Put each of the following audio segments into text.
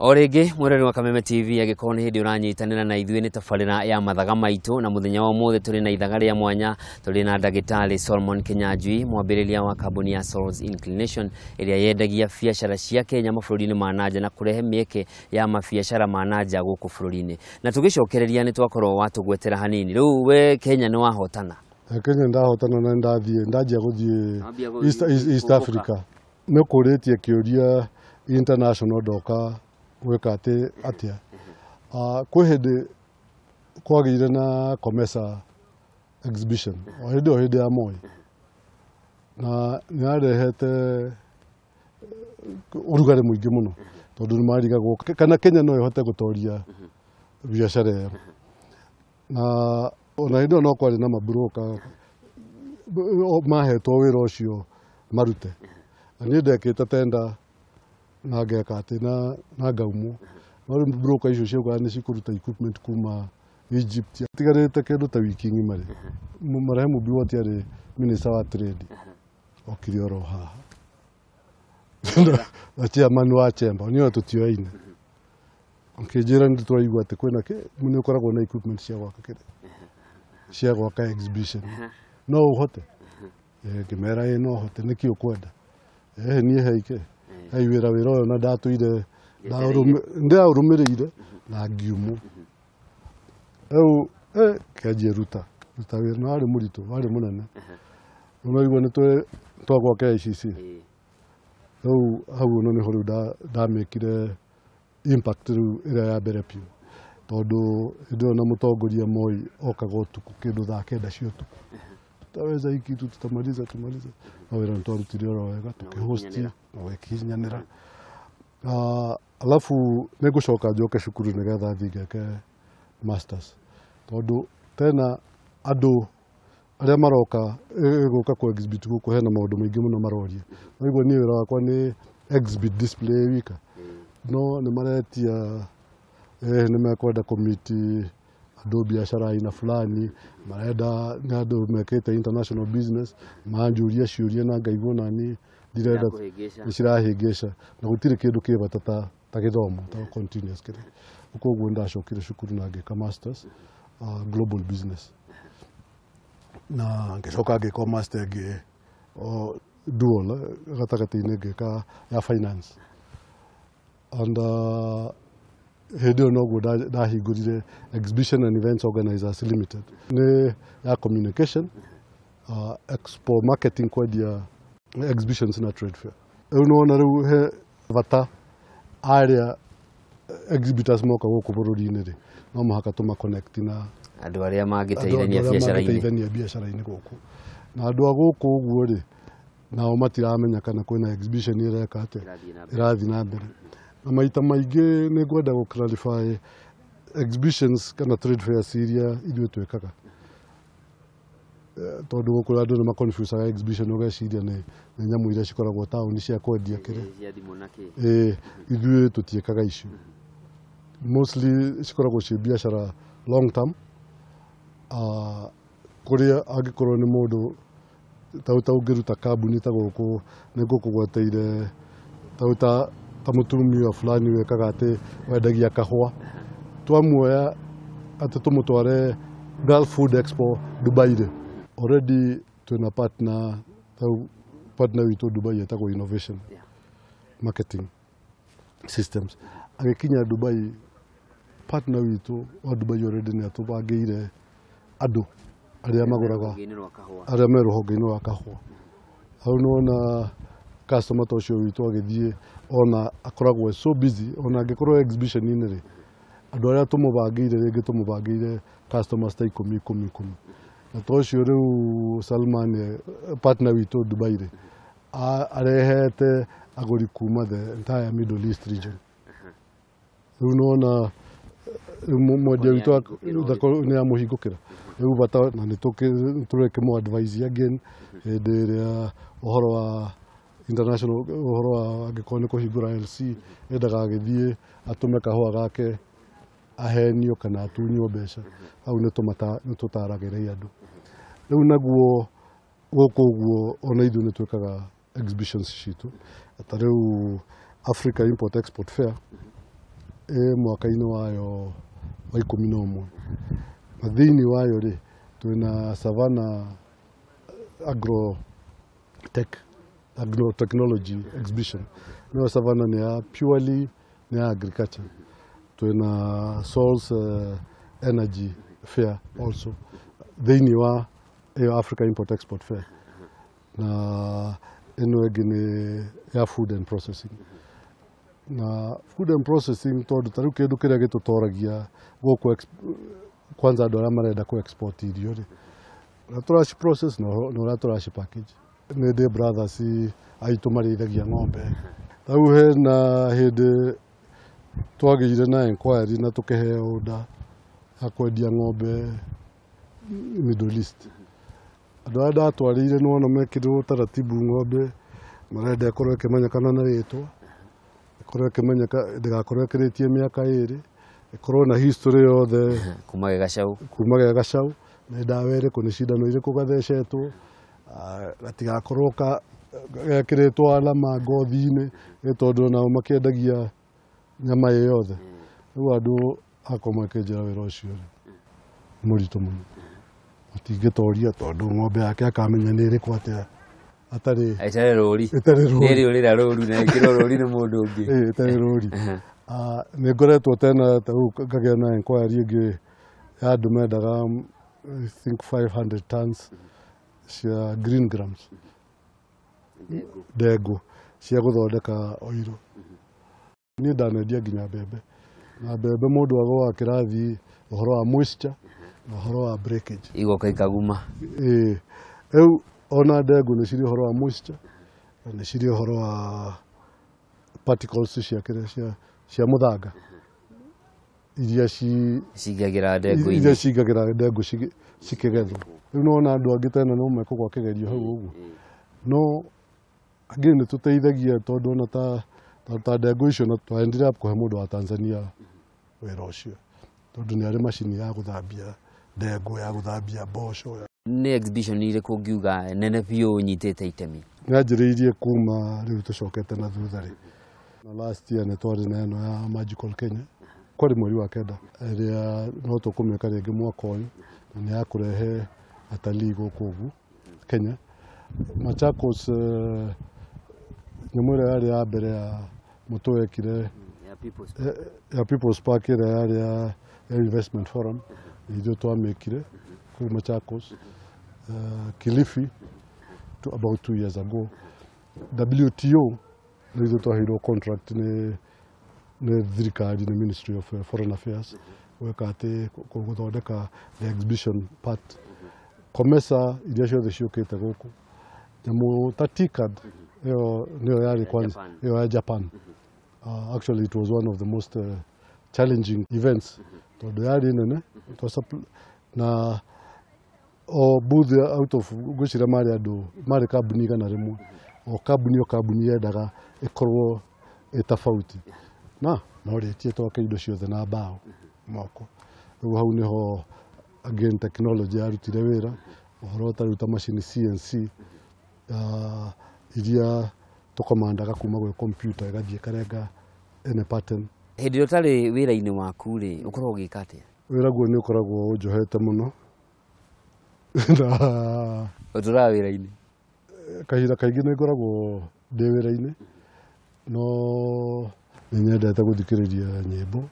O rĩngĩ mwĩrori wa Kameme TV, angĩkorwo nĩ hĩndĩ ũranyitanĩra na ithuĩ, nĩ tabarĩra ya Mathaga Maitũ, na mũthenya wa ũmũthĩ tũrĩ na ithaga rĩa mwanya. Tũrĩ na ndagĩtarĩ Solomon Kinyanjui, mwambĩrĩria wa kambuni ya Souls Inclination, ĩrĩa yendagia biacara cia Kenya mabũrũri-inĩ ma nanja na kũrehe mĩeke ya mabiacara ma nanja gũkũ bũrũri-inĩ. Na tũgĩcokereria nĩ twakorwo watũgwetera hanini, rĩu we Kenya nĩ wahotana. Kenya ndahotana na ndathiĩ ndanjia gũthiĩ Wambia gũthiĩ East kũmbũka. Africa. Nĩ kũrĩtie kĩũria international ndoka gwĩka atĩ atĩa. Kwĩ hĩndĩ kwagĩire na COMESA exhibition o hĩndĩ o hĩndĩ ya Moi, na nĩ yarehete ũrugarĩ mũingĩ mũno, tondũ nĩ marigagwo kana Kenya no ĩhote gũtoria biacara ĩyo. Na ona hĩndĩ ĩyo no kwarĩ na maburoka mahetwo wĩra ũcio marute, na niĩ ndekĩte tenda na ngeka atĩ na ngaumwo. No rĩu broker icio ciaugaga nĩ cikũruta equipment kuma Egypt, tigarĩte kĩndũ ta wiki ng'ima rĩ, marehemu Biwott arĩ minister wa trade okire oro haha na chairman wa chamber, niĩ ona tũtioaine, akĩnjĩra nĩ tũraigua atĩ kwĩna nĩ ũkoragwo na equipment cia gwaka kĩrĩa cia gwaka exhibition, no ũhote? Ngĩmera ĩ no hote, nĩkĩ ũkwenda? Niĩ heike hei wĩra ũyũ na ndatũire ndĩraũrũmĩrĩire na ngiumwo. Rĩu kĩanjie ruta ruta wĩra, na warĩ mũritũ, warĩ mũnene. Ũnaigua nĩ twagwa KICC. Rĩu hau ono nĩho rĩu ndamĩkire impact rĩu ĩrĩa ya mbere biũ, tondũ hĩndĩ ĩyo na mũtongoria Moi okaga ũtukũ kĩndũ thaa 9 cia ũtukũ, tutaweza hii kitu, tutamaliza, tumalize. No wĩra nĩ twarutire oro wega, tũkĩhost na ũgĩkinyanĩra. Alafu nĩ ngũcoka njoke cukuru nĩgetha thiĩ ngeke masters, tondũ tena andũ arĩa maroka gũka kũ exhibit gũkũ hena maũndũ maingĩ mũno maroria. Waigua niĩ wĩra wakwa nĩ exhibit display wika, no nĩ maretia nĩ mekwenda kũmiti andũ biacara aina fulani, marenda nĩ andũ mekĩte international business, manjũria ciũria na ngaigua nani ndirenda Irakũhĩngĩca. Nĩ cirahĩngĩca, na gũtirĩ kĩndũ kĩ bata ta gĩthomo, ta continuous kĩrĩa. Koguo ndacokire cukuru na ngĩka masters global business, na ngĩcoka ngĩka master ĩngĩ o dual gatagatĩ-inĩ, ngĩka ya finance. And hĩndĩ ĩyo noguo ndahingũrire Exhibition and Events Organizers Limited, nĩ ya communication, expo marketing, kwendia exhibitions na trade fair. Rĩu nĩwona rĩu he bata arĩa exhibitors moka gũkũ bũrũri-inĩ rĩ, no mũhaka tũma connect na andũ arĩa andũ mangĩteithania arĩa biacara-inĩ. Mangĩteithania biacara-inĩ gũkũ, na andũ a gũkũ ũguo rĩ, nao matiramenya kana kwĩna exhibition ĩreka atĩa. Ĩrathiĩ na mbere. Ĩrathiĩ na mbere. Na maita maingĩ nĩ ngwenda gũ clarify exhibitions kana trade fairs iria ithuĩ twĩkaga, tondũ gũkũ andũ nĩ maconfusaga exhibition, ũgeciria nĩ nyamũ iria cikoragwo taũni cia kwendia kĩrĩa. Cia thimũ na kĩ. Ĩ, ithuĩ tũtiĩkaga icio. Mostly cikoragwo ciĩ biacara long term, kũrĩa angĩkorwo nĩ mũndũ ta ũngĩruta kambuni ta gũkũ nĩ ngũkũgweteire ta mũtumia fulani wĩkaga atĩ wendagia kahũa, twamuoya atĩ tũmũtware Gulf Food Expo Dubai rĩ, already twĩna partner, tau partner witũ Dubai etagwo Innovation Marketing Systems. Agĩkinya Dubai, partner witũ wa Dubai already nĩ atũbangĩire andũ arĩa magũraga Rũhonge-inĩ rwa kahũa. Arĩa me rũhonge-inĩ rwa kahũa. Hau nĩwona customer ta ũcio witũ agĩthiĩ, ona akoragwo so busy, ona angĩkorwo exhibition-inĩ rĩ, andũ arĩa tũmũbangĩire, rĩngĩ tũmũbangĩire customers ta 10 10 10, na to ũcio rĩu Salman, partner witũ Dubai rĩ, arehete agũri kuma the entire Middle East region. Rĩu nĩwona rĩu mwendia witũ Nĩamũhingũkĩra. Nĩ amũhingũkĩra rĩu bata, na nĩ tũrekĩmũ advise again hĩndĩ ĩrĩa ũhoro wa international, ũhoro wa angĩkorwo nĩ kũhingũra LC, endaga agĩthiĩ atũme kahũa gake ahenio kana atunywo mbeca. Hau nĩ tũtaragĩria andũ. Rĩu naguo gũkũ ũguo ona ithuĩ nĩ twĩkaga exhibitions citũ, ta rĩu Africa Import Export Fair. ĩ mwaka-inĩ wayo wa 11 na thĩinĩ wayo rĩ twĩna Savannah Agro Tech Agro Technology Exhibition. No Savannah nĩ ya purely nĩ ya agriculture. Twĩna Souls Energy Fair also thĩinĩ wa ĩyo Africa Import Export Fair, na ĩno ĩngĩ nĩ ya food and processing. Na food and processing tondũ ta rĩu kĩndũ kĩrĩa gĩtũtoragia gũkũ kwanza andũ arĩa marenda kũ export irio rĩ, ũrĩa tũraci process na ũrĩa tũraci package. Nĩ ndĩ brothers aitũ marĩithagia ng'ombe. Rĩu hena hĩndĩ twagĩire na enquiry na tũkĩheo order ya kwendia ng'ombe Middle East. Andũ arĩa ndatwarĩire nĩ wona mekĩrĩrwo taratibu ng'ombe marenda ĩkorwo ĩkĩmenyekana na rĩtwa, ĩkorwo ĩkĩmenyeka, ndĩgakorwo ĩkĩrĩtie mĩaka 2, ĩkorwo na history yothe kuma ge gacau, kuma ge gacau, nĩ ndawa ĩrĩkũ, nĩ cindano irĩkũ gathecetwo, gatigakorwo gekĩrĩtwo alama ngothi-inĩ, nĩ tondũ onao makĩendagia nyama ĩ yothe. Rĩu andũ akwa makĩnjĩra wĩra ũcio rĩ mũritũ mũno, matingĩtoria tondũ ng'ombe yake akamenya nĩ ĩrĩkũ atĩa atarĩ ĩtarĩ rũri, ĩtarĩ rũri, nĩ ĩrĩũrĩra rũru na ĩkĩrwo rũri nĩ mũndũ ũngĩ, ĩtarĩ rũri. Nĩ ngoretwo tena ta rĩu ngagĩa na enquiry ĩngĩ ya andũ mendaga I think 500 tons cia green grams, ndengũ cia gũthondeka oiro. Niĩ ndanendia nginya mbembe, na mbembe mũndũ agũaga kĩrathi ũhoro wa moisture na ũhoro wa breakage, igoka ikaguma. Rĩu ona ndengũ nĩ cirĩ ũhoro wa moisture na nĩ cirĩ ũhoro wa particles cia kĩrĩa cia mũthanga iria cingagĩra ndengũ-inĩ, iria cingagĩra ndengũ cikĩgethwo. Rĩu nĩwona andũ angĩ tena no mekũgwa kĩgerio hau ũguo, no angĩ nĩ tũteithagia tondũ ona ta ndengũ icio na twaendire up kũhe mũndũ wa Tanzania wĩra ũcio tondũ nĩ arĩ macini ya gũthambia ndengũ, ya gũthambia mboco. Nĩ exhibition irĩkũ ũngiuga nene biũ ũnyitĩte itemi? Nĩanjĩrĩirie kuma rĩu tũcokete na thutha rĩ, na last year nĩ twarĩ na ĩno ya Magical Kenya, kwarĩ mweri wa 9 ĩrĩa no tũkũmĩka rĩngĩ mwaka ũyũ, na nĩ ya kũrehe atalii gũkũ ũguo Kenya. Machakos, nyamũ ĩrĩa yarĩ ya mbere ya mũtũ wekire ya People's Park ĩrĩa yarĩ ya Investment Forum, ithuĩ twamĩkire kũu Machakos. Kilifi about 2 years ago. WTO nĩ ithuĩ twaheirwo contract nĩ thirikari, nĩ Ministry of Foreign Affairs gwĩka atĩ gũthondeka the exhibition part. COMESA iria ciothe ciũkĩte gũkũ, nyamũ ta TICAD ĩyo nĩyo yarĩ kwanza, ĩyo ya Japan. Actually it was one of the most challenging events tondũ yarĩ nene na o booth out of ngwĩciria marĩ andũ marĩ kambuni 100, o kambuni o kambuni yendaga ĩkorwo ĩ tofauti, na no rĩtie twake indo ciothe na mbaũ moko. Rĩu hau nĩho again technology yarutire wĩra, ũhoro ta rĩu ta macini CNC iria tũkomandaga kuma gwĩ computer ĩgathiĩ ĩkarenga any pattern. Hĩndĩ ĩrĩa ũtarĩ wĩra-inĩ waku rĩ, ũkoragwo ũgĩka atĩa? Wĩra guo nĩ ũkoragwo ũnjohete mũno. Na ũtũraga wĩra-inĩ? Kahinda kaingĩ nĩ ngoragwo ndĩ wĩra-inĩ, no nĩ nyendete gũthikĩrĩria nyĩmbo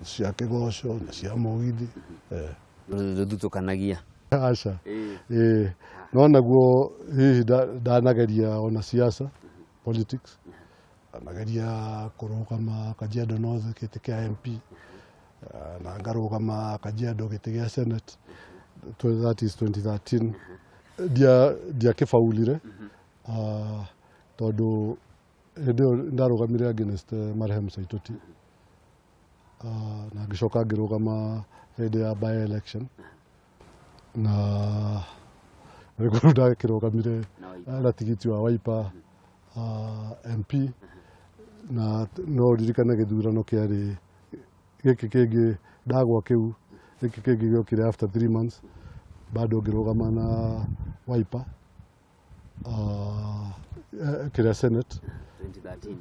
cia kĩgoco na cia mũgithi. Ndũthutũkanagia? Aca. No naguo hihi ndanageria ona siasa, politics, ndanageria kũrũgama Kajiado North gĩtĩ kĩa MP, na ngarũgama Kajiado gĩtĩ gĩa Senate, that is 2013. Ndiakĩbaulire tondũ hĩndĩ ĩyo ndarũgamire against marehemu Saitoti, na ngĩcoka ngĩrũgama hĩndĩ ya by election, na rĩu ndakĩrũgamire na tigiti wa Wiper MP, na no ririkane gĩthurano kĩarĩ gĩkĩ kĩngĩ ndagwa kĩu, gĩkĩ kĩngĩ gĩokire after 3 months, bado ngĩrũgama na Wiper kĩrĩa Senate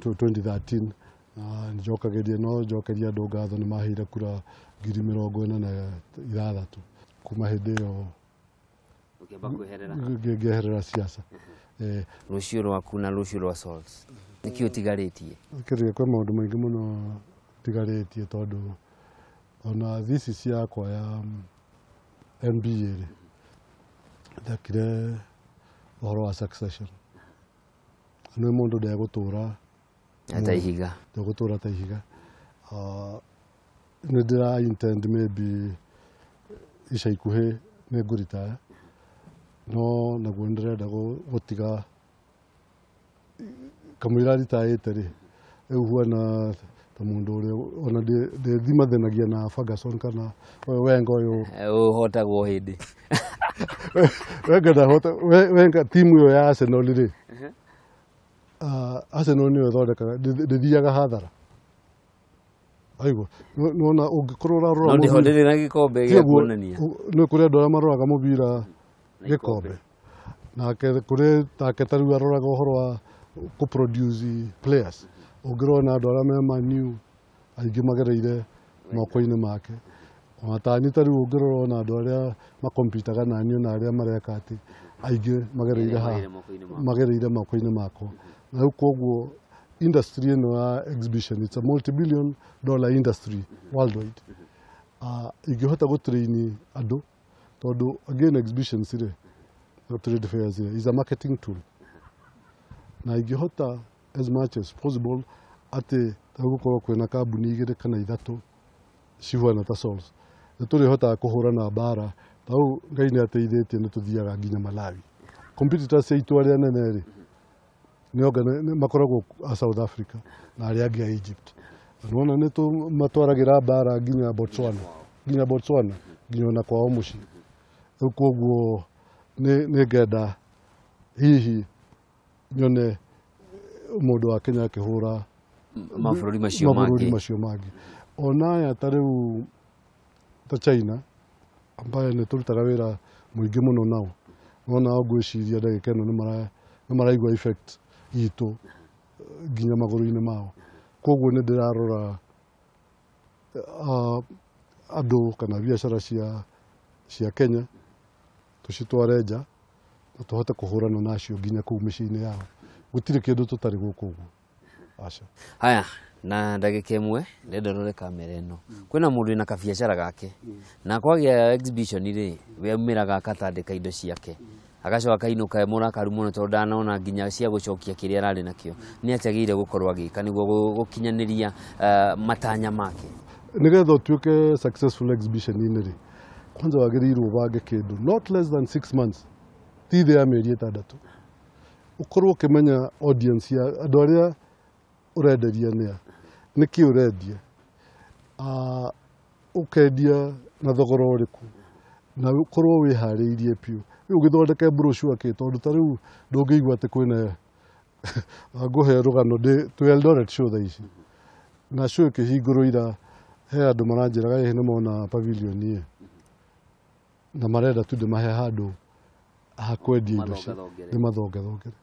2013, Na njokagĩria no njokeria andũ ngatho nĩ maheire kura 46,000 kuma hĩndĩ ĩyo ngĩeherera siasa. Rũciũ rwaku na rũciũ rwa Sols nĩkĩ ũtigarĩtie? Kĩrĩa kwĩ maũndũ maingĩ mũno tigarĩtie tondũ ona thesis yakwa ya MBA rĩ ndekire ũhoro wa succession. Nĩ mũndũ ndegũtũra ta ihiga, ndegũtũra ta ihiga. Nĩ ndĩra intend maybe ica ikuhĩ nĩ ngũritaya, no naguo nĩ ndĩrenda gũtiga kamũira ritayĩte rĩ rĩu huana ta mũndũ ũrĩa ona ndĩthimathĩnagia na Ferguson kana Wenger ũyũ ũhotagwo hĩndĩ Wenger ndahota Wenger timu ĩyo ya Arsenal rĩ Arsenal nĩyo ĩthondekaga ndĩthiaga hathara. Aigua nĩwona ũngĩkorwo ũrarora no ndĩhotete na gĩkombe gĩa kuonania nĩ kũrĩ andũ arĩa maroraga mũbira gĩkombe nake kũrĩ take ta rĩu aroraga ũhoro wa kũ produce players. Ũngĩrona andũ arĩa me Man U aingĩ magereire moko-inĩ make. Ona tani ta rĩu ũngĩrora ona andũ arĩa makompitaga nani ona arĩa mareka atĩ aingĩ magereire haha magereire moko-inĩ makwa. Na rĩu koguo industry ĩno ya exhibition it's a multi-billion dollar industry worldwide. Ingĩhota gũtrain andũ tondũ again exhibitions rĩ na trade fairs rĩ is a marketing tool. Na ingĩhota as much as possible atĩ gũkorwo kwĩna kambuni igĩrĩ kana ithatũ cihuana ta Sols nĩ tũrĩhotaga kũhũrana mbara. Ta rĩu Ngai nĩ ateithĩtie nĩ tũthiaga nginya Malawi. Competitors aitũ arĩa nene rĩ nĩ makoragwo a South Africa na arĩa angĩ a Egypt. Nĩwona nĩ tũmatwaragĩra mbara nginya Botswana, nginya ona kwao mũciĩ. Rĩu koguo nĩ ngenda hihi nyone mũndũ wa Kenya akĩhũra mabũrũri macio mangĩ. Ona aya ta rĩu ta China ambaye nĩ tũrutaga wĩra mũingĩ mũno nao, nona ngwĩciria ndagĩka ĩno nĩ maraigua effect itũ nginya magũrũ-inĩ mao. Koguo nĩ ndĩrarora andũ kana biacara cia Kenya tũcitware nja na tũhote kũhũrana nacio nginya kũu mĩciĩ-inĩ yao. Gũtirĩ kĩndũ tũtarĩ gũkũ ũguo. Aca. Haya, na ndagĩka ĩmwe ndĩrenda ũrore kamera ĩno. Kwĩna mũndũ wĩna kabiacara gake na kwagĩa exhibition rĩ we aumĩraga akatandĩka indo ciake agacoka akainũka e mũrakaru mũno tondũ ndanona nginya cia gũcokia kĩrĩa ararĩ nakĩo. Nĩ atĩa agĩrĩire gũkorwo agĩka nĩguo gũkinyanĩria matanya make? Nĩgetha ũtuĩke successful exhibition-inĩ rĩ kwanza wagĩrĩirwo ũbange kĩndũ not less than 6 months, ti thĩ ya mĩeri 6. Ũkorwo ũkĩmenya audience ya andũ arĩa ũrenderia nĩa, nĩkĩ ũrendia, ũkendia na thogora ũrĩkũ, na ũkorwo wĩharĩirie biũ. Rĩu ũgĩthondeke brochure kĩ tondũ ta rĩu ndũngĩigua atĩ kwĩna ngũhe rũgano twĩ Eldoret show thaa ici na show ĩkĩhingũrwo ira he andũ maranjĩraga ĩhĩ nĩ mona pavilion ĩ na marenda tu ndĩmahe handũ ha kwendia indo cio ndĩmathongethongere.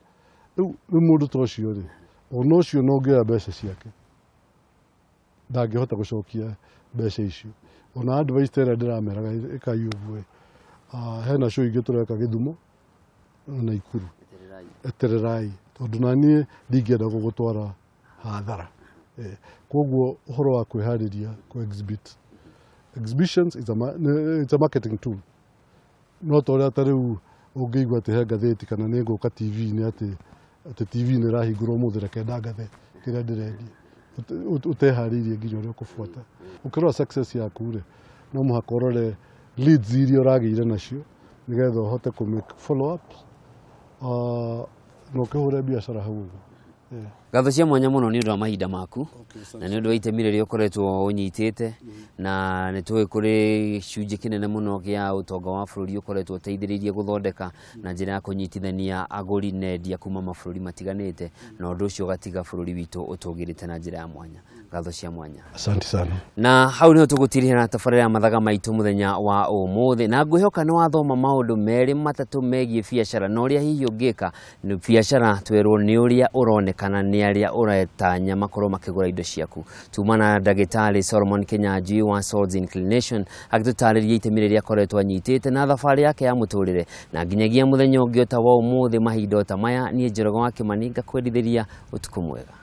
Rĩu mũndũ ta ũcio rĩ ona ũcio no ũngĩoya mbeca ciake ndangĩhota gũcokia mbeca icio. Ona advice ta ĩrĩa ndĩrameraga ĩkai ũguo hena show ingĩ tũreka Gĩthumo na Naikuru, etererai tondũ naniĩ ndingĩenda gũgũtwara hathara. Koguo ũhoro wa kwĩharĩria kũ exhibit exhibitions it's a marketing tool. No ta ũrĩa ta rĩu ũngĩigua atĩ he ngathĩti kana nĩ ngũka TV-inĩ atĩ TV nĩ ĩrahingũrwo ũmũthĩ reke ndangathe kĩrĩa ndĩrendia ũteharĩirie nginya ũrĩa ũkũbuata. Ũkĩrora success yaku rĩ no mũhaka ũrore leads iria ũragĩire nacio nĩgetha ũhote kũ make follow up na ũkĩhũre biacara hau ũguo. Ngatho cia mwanya mũno nĩ ũndũ wa mahinda maku na nĩ ũndũ wa itemi rĩrĩa ũkoretwo ũnyitĩte na nĩ tũĩ kũrĩ gĩcunjĩ kĩnene mũno kĩa ũtonga wa bũrũri ũkoretwo ũteithĩrĩirie gũthondeka na njĩra ya kũnyitithania agũri na endia kuma mabũrũri matiganĩte na ũndũ ũcio ũgatiga bũrũri witũ ũtũgĩrĩte na njĩra ya mwanya. Ngatho cia mwanya. Asante sana. Na hau nĩho tũgũtirihĩra tabarĩra ya mathaga maitũ mũthenya wa ũmũthĩ na ngwĩhoka nĩ wathoma maũndũ merĩ matatũ megiĩ biacara na ũrĩa hihi ũngĩka nĩ biacara twerwo nĩ ũrĩa ũroneka kana nĩ arĩa ũretanya makorwo makĩgũra indo ciaku. Tuma na ndagĩtarĩ Solomon Kinyanjui wa Souls Inclination agĩtũtarĩria itemi rĩrĩa akoretwo anyitĩte na thabarĩ yake ya mũtũrĩre, na nginyagia mũthenya ũngĩ o ta wa ũmũthĩ mahinda o ta maya, niĩ Njoroge wa Kĩmani ngakwendithĩria ũtukũ mwega.